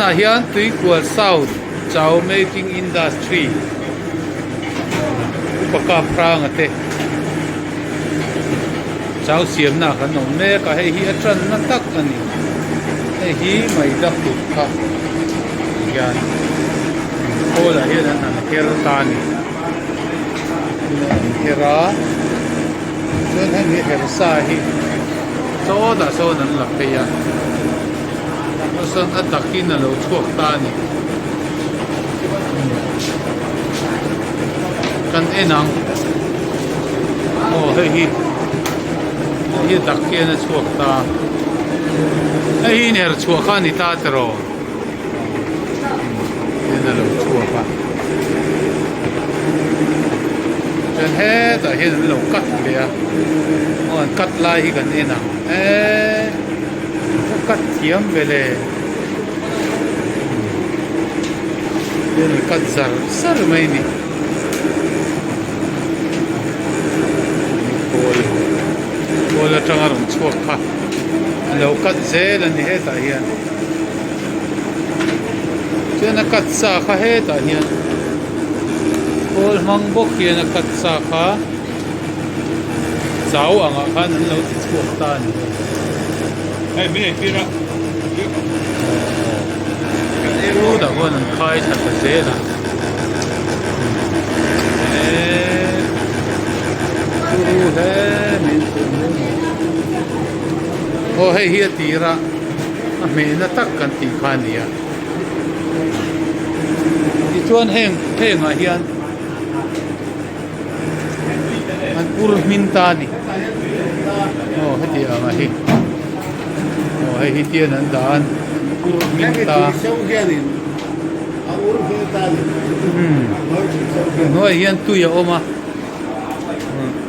Tunah hian Tuikual South Chau Making Industry Upa Kap Hranga te chau siamna ah kan awm mek a, hei hi a tanna tak a ni. Hei hi maida kut kha tihian khawl ah hian an han her ta a ni. An her a chuan hemi her sa hi sawtah sawn an la phei a sawn a takin a lo chhuak ta a ni kan en ang aw hei hi hei hi a tak hian a chhuak ta hei hi inher chhuah kha a ni ta tiraw. Hian a lo chhuak a chuan hetah hian an lo cut leh a aw an cut lai hi kan en ang eee a cut thiam ve le hian an cut zar zar mai a ni kawl kawl atanga rawn chhuak kha a lo cut zel a ni hetah hian. Chuan a cut sa kha hetah hian khawl hmang bawk hian a cut sa kha chau angah khan an lo ti chhuak ta a ni hei. Chutah khuan an khai thla ta zel a eee turu hle mai aw hei hi a tir a. a hmehna tak kan tih kha a ni a tichuan heng hengah hian an ur hmin ta a ni aw heti ang a hi aw hei hi tian an dah a an ur hmin ta hnuaiah hian tui a awm a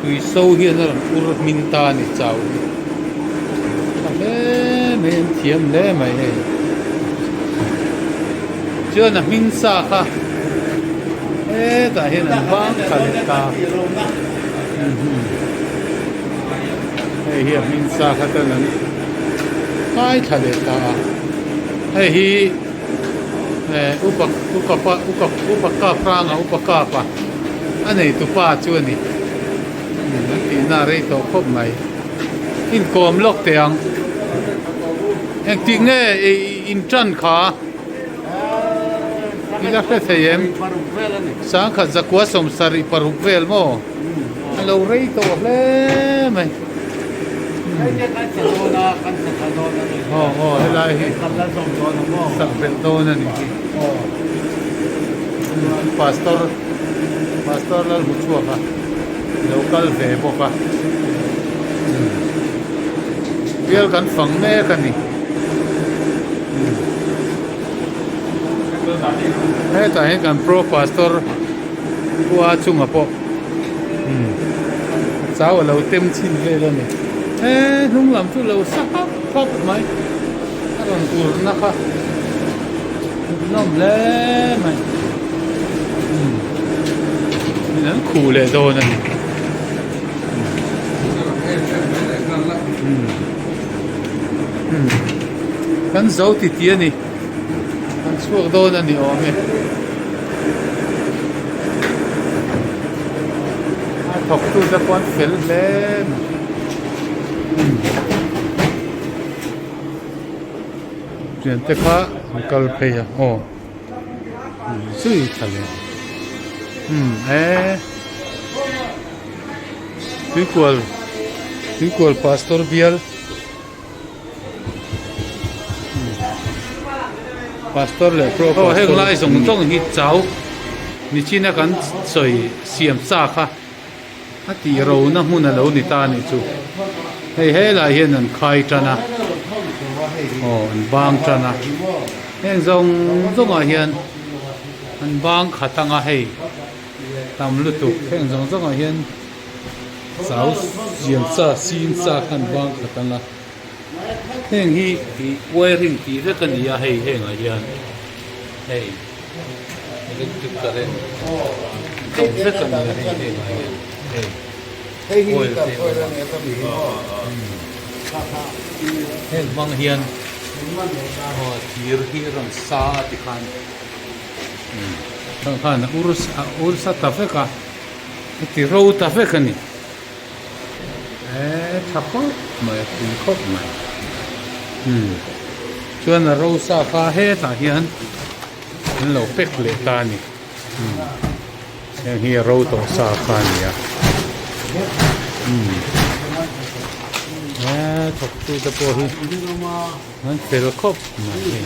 tui so hian a rawn ur hmin ta a ni chau hi tha hle mai an thiam hle mai hei chuan a hming sa kha hetah hian an vang tha leh ta hei hi a hming sa kha chuan an khai thla leh ta a hei hi eh upa upa upa upa kap hranga upa kap a. A neitu pa chu a ni an tihna a rei tawh khawp mai inkawm lawk teh ang engtik nge in tan kha ila hre thei em sangkhat zakua sawmsarih paruk vel maw a lo rei tawh hle mai aw aw helai hi sak belh dawn a ni hi aw. Pastor Pastor Lalhmuchhuaka lo kal ve bawk a bial kan fang mek a ni hetah hian kan pro pastor khua chungah pawh chau a lo tem chhin vel a ni he hnung lam chu lo sa hap hap mai a rawn urna kha. Nawm hle mai umm an khuh leh dawn a ni umm kan zo ti ti a ni kan chhuak dawn a ni awm e a thawk tu te pawh an fel hle mai umm. Thiante kha an kal phei a aw zui thla leh umm eee tuikual tuikual pastor bial pastor leh pro pastor heng lai zawng zawng hi chau nichina kan sawi siam sa kha. A tih rona hmun a lo ni ta anih chu. Hei helai hian an khai tan a, aw an bang tan a, heng zawng zawngah hian an bang khat anga hei tam lutuk heng zawng zawngah hian chau siam sa sin sa kha an bang khat anga heng hi ih wiring tih vek a ni a hei hengah hian hei. Electric current zawm vek a ni a hei hengah hian hei oil te a awm a heng hmang hian. Aw thir hi a rawn sa a tikhan umm tah khan a ur a ur sa ta vek a a ti ro ta vek a ni eee tha khawp mai a pui khawp mai umm chuan a ro sa kha hetah hian an lo pack leh ta a ni umm heng hi a ro tawh sa kha a ni a umm eee thawk tu te pawh hi an fel khawp mai hei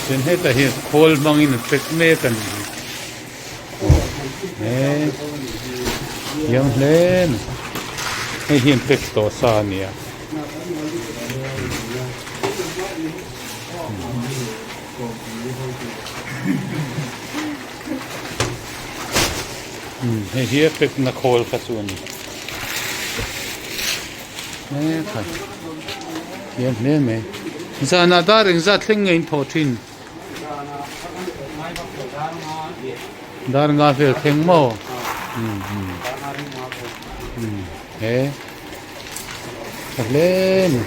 chuan hetah hian khawl hmangin an pack mek a ni hi eee thiam hle mai hei hi an pack tawh sa a ni a. Hei hi a pack na khawl kha chu a ni he kha thiam hle mai zanah dar engzat thleng nge in thawh thin dar nga vel thleng maw he. Tha hle a ni.